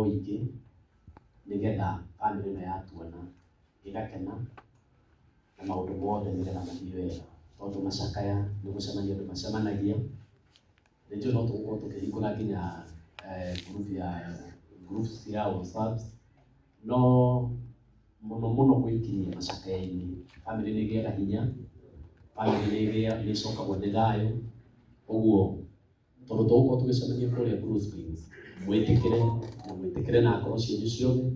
ũingĩ nĩgetha bamĩrĩ ĩno yatuona ĩgakena na maũndũ mothe nĩgetha mathiĩ wega, tondũ macakaya nĩ gũcemania andũ macemanagia. Nĩ njũĩ no tũgũkorwo tũkĩhingũra nginya group ya groups cia WhatsApp, no mũno mũno gwĩkinyia macakaya-inĩ, bamĩrĩ nĩ ĩgĩaga hinya, bamĩrĩ nĩ ĩcokagwo nĩ thayũ. Ũguo tondũ tũgũkorwo tũgĩcemania kũrĩa Blue Springs, mwĩtĩkĩre na mwĩtĩkĩre na ngoro cianyu ciothe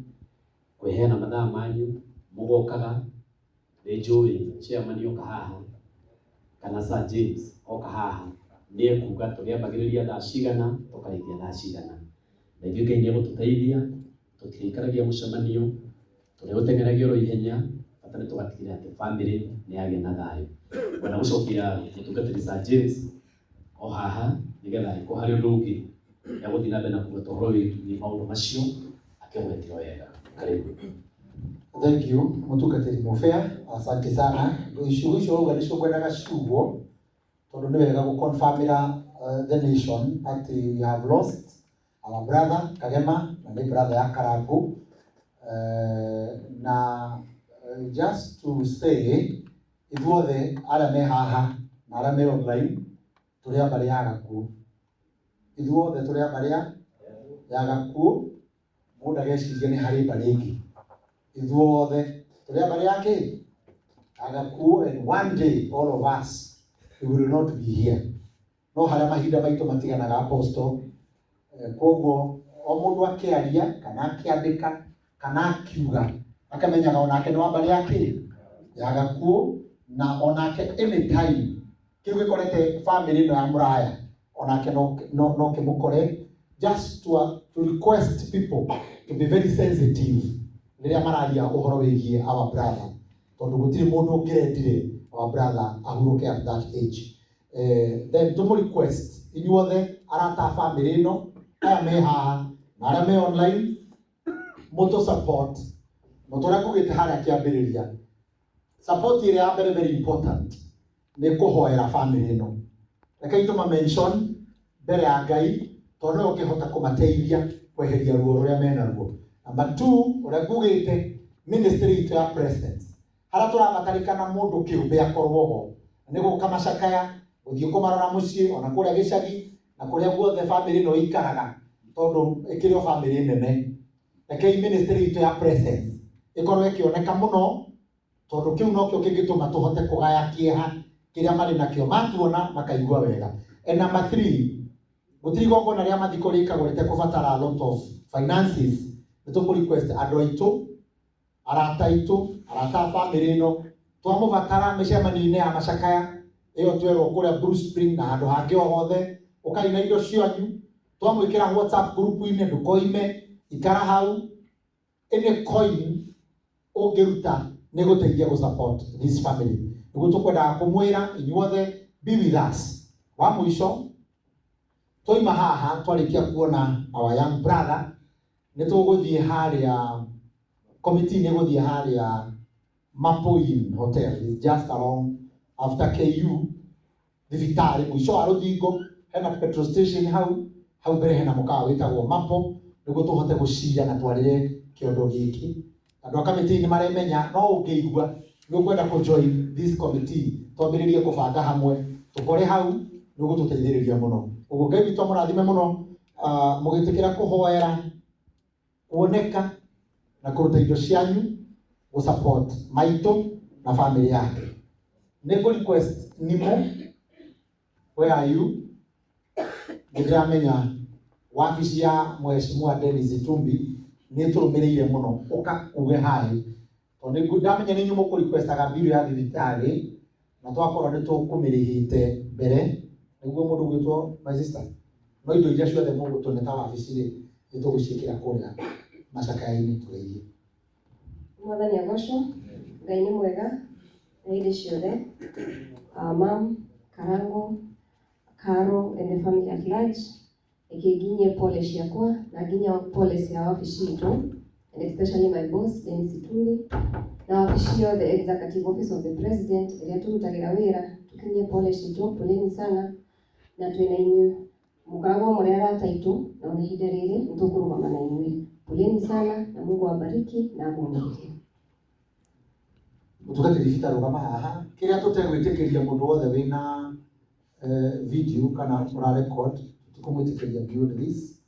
kwĩheana mathaa manyu mũgokaga. Nĩ njũĩ chairman oka haha kana Sir James oka haha, nĩ ekuga tũrĩambagĩrĩria thaa cigana, tũkarĩkia thaa cigana, na ithuĩ Ngai nĩ egũtũteithia. Tũtirĩikaragia mũcemanio, tũrĩũteng'eragia oro ihenya, bata nĩ tũgatigĩrĩra atĩ bamĩrĩ nĩ yagĩa na thayũ. Ngwenda gũcokia mũtungatĩri Sir James o haha nĩgetha angĩkorwo harĩ ũndũ ũngĩ egũthiĩ na mbere na kuga ũhoro wĩgiĩ maũndũ macio akĩgwete wega. Karibu. Thank you, mũtungatĩri Mũbĩa, asante sana. Ciugo icio wauga nĩcio ngwendaga ciugwo, tondũ nĩ wega gũconfirmĩra the nation atĩ we have lost our brother Kagema, na nĩ brother ya Karangu. Na just to say, ithuothe arĩa me haha na arĩa me online tũrĩ a mbarĩ ya Gakuũ. Ithuothe tũrĩ a mbarĩ ya Gakuũ, mũndũ ageciria nĩ harĩ mbarĩ ĩngĩ. Ithuothe tũrĩ a mbarĩ ya kĩ? Ya Gakuũ, and one day all of us, we will not be here. No harĩa mahinda maitũ matiganaga, apostle, koguo o mũndũ akĩaria kana akĩandĩka kana akiuga akamenyaga onake nĩ wa mbarĩ ya kĩ? Ya Gakuũ, na onake anytime kĩu gĩkorete family ĩno ya mũraya onake no kĩmũkore. Just to request people to be very sensitive rĩrĩa mararia ũhoro wĩgiĩ our brother, tondũ gũtirĩ mũndũ ũngĩrendire our brother ahurũke at that age. Then tũmũ request inyuothe arata a family ĩno, aya me haha na arĩa me online, mũtũ support no tũrĩa ngugĩte harĩa kĩambĩrĩria. Support ĩrĩa ya mbere, very important, nĩ kũhoera family ĩno. Rekei tũma mention mbere ya Ngai, tondũ nĩwe ũngĩhota kũmateithia kweheria ruo rũrĩa mena ruo. Number two, ũrĩa ngugĩte, ministry itũ ya presence, harĩa tũrabatarĩkana mũndũ kĩũmbe akorwo ho nĩ gũka macakaya, gũthiĩ kũmarora mũciĩ ona kũrĩa gĩcagi na kũrĩa guothe family ĩno ĩikaraga, tondũ ĩkĩrĩ o family nene. Rekei ministry itũ ya presence ĩkorwo ĩkĩoneka mũno, tondũ kĩu nokĩo kĩngĩtũma tũhote kũgaya kĩeha kĩrĩa marĩ nakĩo, matuona makaigua wega. And number three, gũtirĩ igongona rĩa mathiko rĩkagwo rĩtekũbatara a lot of finances. Nĩ tũkũ request andũ aitũ, arata aitũ, arata a family ĩno, twamũbatara mĩcemanio-inĩ ya macakaya ĩyo twerwo kũrĩa Blue Spring na handũ hangĩ o hothe, ũkai na indo cianyu. Twamwĩkĩra WhatsApp group-inĩ, ndũkoime, ikara hau. Any coin ũngĩruta nĩ gũteithia gũ support this family. Nĩguo tũkwendaga kũmwĩra inyuothe, be with us. Wa mũico, twaima haha, twarĩkia kuona our young brother, nĩ tũgũthiĩ harĩa committee, nĩ gũthiĩ harĩa Maple Inn Hotel, is just along after KU thibitarĩ, mũico wa rũthingo hena petrol station, hau hau mbere hena mũkawa wĩtagwo Maple, nĩguo tũhote gũcira na twarĩre kĩondo gĩkĩ. Andũ a committee nĩ maremenya, no ũngĩigua nĩ ũkwenda kũ join this committee, twambĩrĩrie kũbanga hamwe, tũkore hau, nĩ ũgũtũteithĩrĩria mũno. Ũguo Ngai witũ amũrathime mũno, mũgĩtĩkĩra kũhoera, kuoneka na kũruta indo cianyu gũ support maitũ na family yake. Nĩ ngũ request Nimo, where are you? Nĩ ndĩramenya wabici ya Mheshimiwa Dennis Itumbi nĩ ĩtũrũmĩrĩire mũno, ũka uge hi, tondũ nĩ ndamenya nĩ inyuĩ mũkũ requestaga bill ya thibitarĩ, na twakorwo nĩ tũkũmĩrĩhĩte mbere nĩguo mũndũ gwĩtwo my sister, no indo iria ciothe mũgũtũne ta wabici rĩ, nĩ tũgũciĩkĩra kũrĩa macakaya-inĩ tũgeithie. Mwathani agocwo. Ngai nĩ mwega na hĩndĩ ciothe. Mam Karango, Caro and the family at large, reke nginyie pole ciakwa na nginya pole cia wabici itũ, and especially my boss Dennis Itumbi, na wabici yothe, Executive Office of the President ĩrĩa tũrutagĩra wĩra. Tũkinyie pole citũ, poleni sana, na twĩna inyuĩ. Mũkoragwo mũrĩ arata aitũ, na ona ihinda rĩrĩ nĩ tũkũrũgama na inyuĩ. Poleni sana na Mungu awabariki na amuongoze. Mutungatĩri Peter rũgama haha kĩrĩa tũtegwĩtĩkĩria mũndũ wothe wĩna video kana ũra record, tũtikũmwĩtĩkĩria beyond this.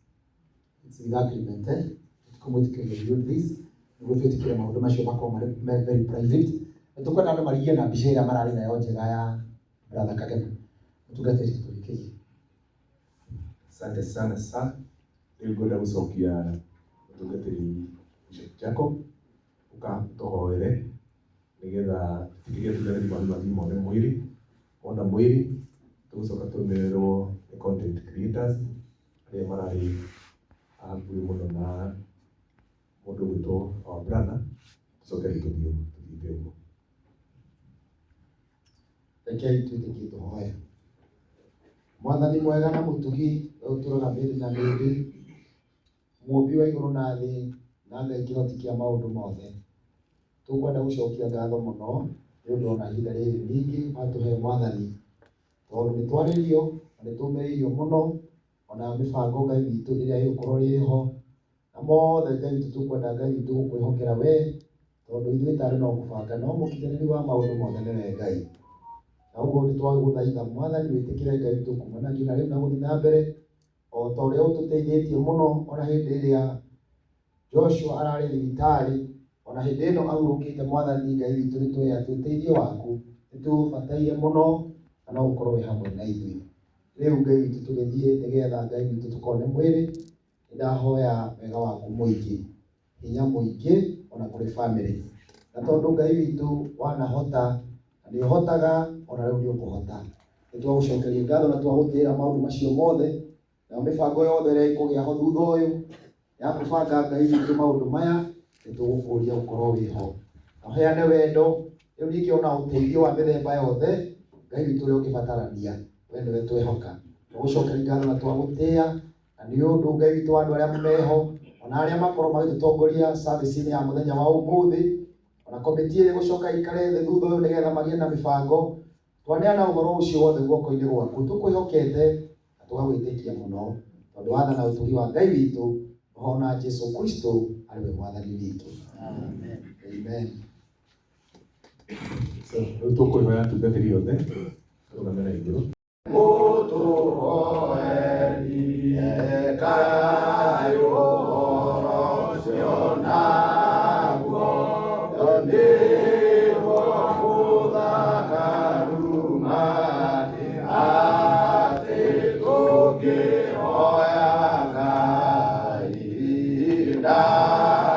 It's with agreement, eh? Tũtikũmwĩtĩkĩria beyond this nĩguo twĩtĩkĩre maũndũ macio makorwo marĩ very private. Nĩ tũkwenda andũ marigie na mbica ĩrĩa mararĩ nayo njega ya brother Kagema. Mũtungatĩri, tũrĩkĩrie. Asante sana sa. Rĩu ngwenda gũcokia mũtungatĩri Bishop Jacob ũka tũhoere nĩgetha tũtigĩrie atungatĩri mathiĩ mathiĩ mone mwĩrĩ. Wona mwĩrĩ tũgũcoka tũrũmĩrĩrwo nĩ content creators arĩa mararĩ hakuhĩ mũno na mũndũ ũgwĩtwo our brother, tũcoke rĩu tũthiĩ tũthiĩte ũguo. Rekei twĩtĩkie tũhoe. Mwathani mwega na mũtugi, we ũtũũraga mĩndĩ na mĩndĩ, mũũmbi wa igũrũ na thĩ, na Ngai kĩhoti kĩa maũndũ mothe, tũkwenda gũcokia ngatho mũno nĩ ũndũ ona ihinda rĩrĩ ningĩ watũhe Mwathani, tondũ nĩ twarĩrio na nĩ tũmĩrĩirio mũno ona mĩbango Ngai witũ ĩrĩa ĩgũkorwo ĩho na mothe. Ngai witũ, tũkwenda Ngai witũ gũkwĩhokera we, tondũ ithuĩ tarĩ no kũbanga, no mũkinyanĩri wa maũndũ mothe nĩwe Ngai. Na ũguo nĩ twagũthaitha Mwathani wĩtĩkĩre Ngai witũ kumanagia na rĩu na gũthiĩ na mbere o ta ũrĩa ũtũteithĩtie mũno ona hĩndĩ ĩrĩa Joshua ararĩ thibitarĩ, ona hĩndĩ ĩno ahurũkĩte. Mwathani Ngai witũ, nĩ tũĩ atĩ ũteithio waku nĩ tũũbataire mũno na no ũkorwo wĩ hamwe na ithuĩ. Rĩu Ngai witũ, tũgĩthiĩ nĩgetha Ngai witũ tũkone mwĩrĩ, nĩ ndahoya wega waku mũingĩ, hinya mũingĩ ona kũrĩ family, na tondũ Ngai witũ wanahota na nĩ ũhotaga, ona rĩu nĩ ũkũhota. Nĩ twagũcokeria ngatho na twagũtĩĩra maũndũ macio mothe, nayo mĩbango yothe ĩrĩa ĩkũgĩa ho thutha ũyũ ya kũbanga Ngai witũ maũndũ maya, nĩ tũgũkũria ũkorwo wĩho na ũheane wendo rĩu ningĩ ona ũteithio wa mĩthemba yothe Ngai witũ ũrĩa ũngĩbatarania. We nĩwe twehoka. Twagũcokeria ngatho na twagũtĩĩa na nĩ ũndũ Ngai witũ wa andũ arĩa meho ona arĩa makorwo magĩtũtongoria service-inĩ ya mũthenya wa ũmũthĩ, ona komiti ĩrĩa ĩgũcoka ĩikare thĩ thutha ũyũ nĩgetha magĩe na mĩbango. Twaneana ũhoro ũcio wothe guoko-inĩ gwaku, tũkwĩhokete na tũgagwĩtĩkia mũno, tondũ watha na ũtugi wa Ngai witũ ũhona Jesu Kristo arĩ we Mwathani witũ. Amen. So rĩu tũkũhoya atungatĩri othe tũrũgame na igũrũ. Mũtũhoerie kaĩ ũhoro ũcio naguo nĩguo mũthakaru atĩ tũngĩhoya Ngai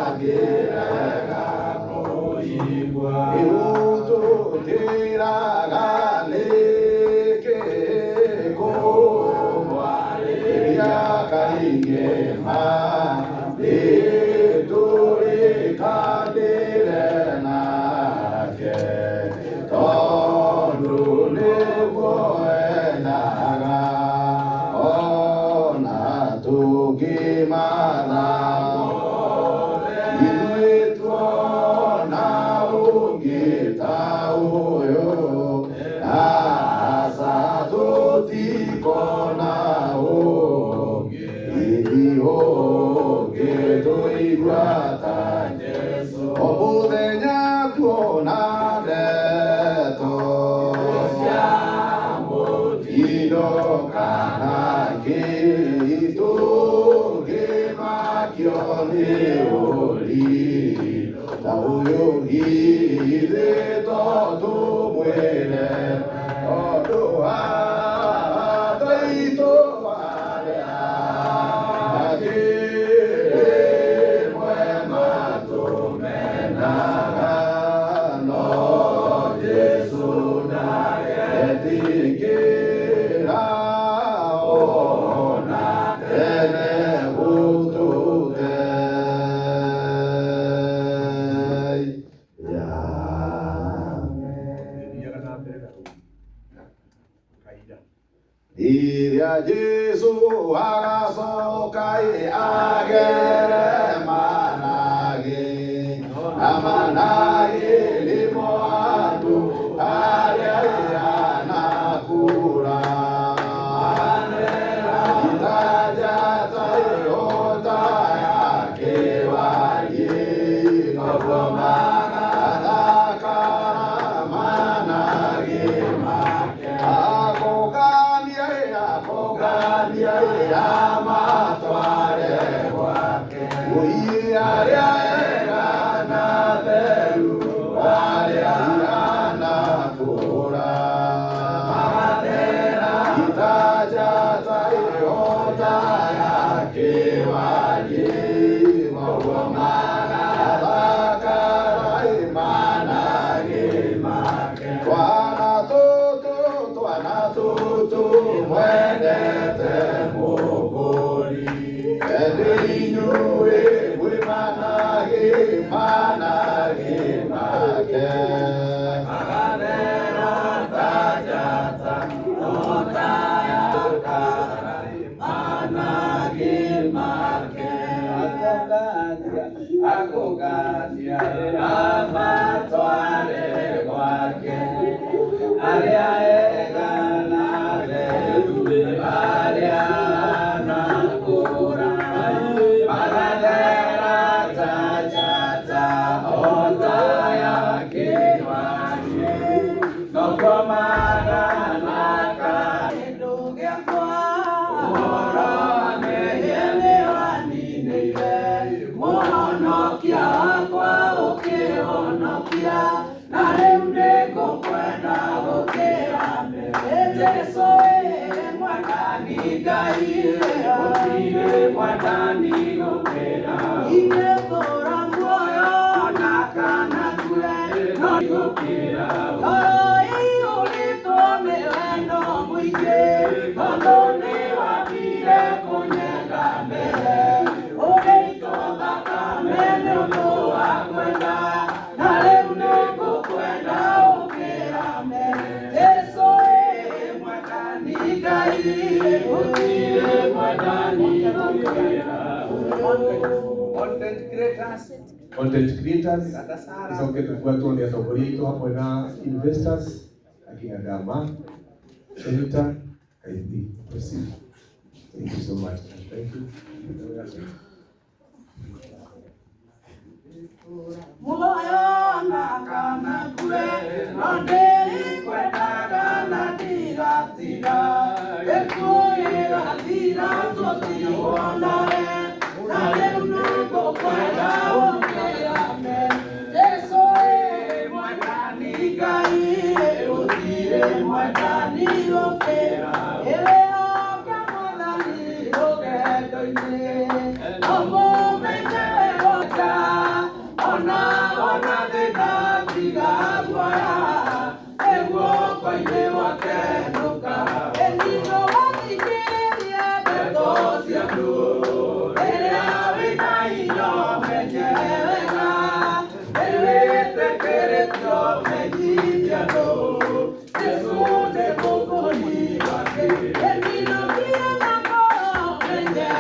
ndangĩrega kũigua. Rĩu tũtĩraga nĩkĩ kũmwarĩria kaingĩ ma nĩtũrĩkanĩre nake, tondũ nĩguo endaga ona tũngĩmatha ithuĩ tuona ũngĩ ta ũyũ, aca tũtikona ũngĩ ũngĩ tũigua ta Jesũ. O mũthenya tuona ndeto cia mũtino kana kĩ tũngĩmakio nĩ ũri ta ũyũ, githĩ to tũmwĩre tondũ ataitũ arĩa angĩ rĩmwe matũmenaga, no Jesũ ndagetĩkĩra ona tene gũtũte. Thiaga na mbere na kaira. Rĩrĩa Jesũ agacoka ĩ agere managĩ na managĩ nĩmo andũ arĩa anakũra itanjata ĩhota ya. Arĩa ega na atheru arĩa manakũra magathera ta njata o ta ya kĩwani noguo maganaka kĩndũ gĩakwa ũhoro wa mehia nĩwaninĩire mũhonokia wakwa ũkĩhonokia na rĩu nĩngũkwenda gũkĩra mbere Jesũ ĩ mwathani Ngai gũtirĩ mwathani gũkĩra ingĩtũũra muoyo ona kana ngue no gũkĩra ngoro ĩiyũrĩtwo nĩ wendo mũingĩ tondũ nĩwambire kũnyenda mbere ũgĩitwo thakame nĩ ũndũ wa kwenda na rĩu nĩngũkwenda ũkĩra mbere Jesũ ĩ mwathani Ngai gũtirĩ mwathani gũkĩra. Content creators. Content creators Dada Sara. tucoke tubuatwo nĩ atongoria aitũ hamwe na investors akina Dama, Senator Kaithi. Proceed. Thank you so much and thank you. Muoyo na kana ngue no ndĩrĩkwendaga na ndigatiga gĩkuũ gĩgathira tũtigwo nawe na rĩu nĩngũkwenda gũkĩra mbere Jesũ ĩ mwathani Ngai gũtirĩ mwathani gũkĩra ĩrĩhoka mwathani rũgendo-inĩ ũmũmenye wega ona ona thĩna tiga guoya ĩ guoko-inĩ gwake ndũka ĩnino wathikĩrĩrie ndeto cia andũ rĩrĩa wĩna hinya ũmenye wega nĩwĩtĩkĩrĩtio menyithia andũ Jesũ nĩ mũkũri wake ĩnino thiĩ na ngoro menye.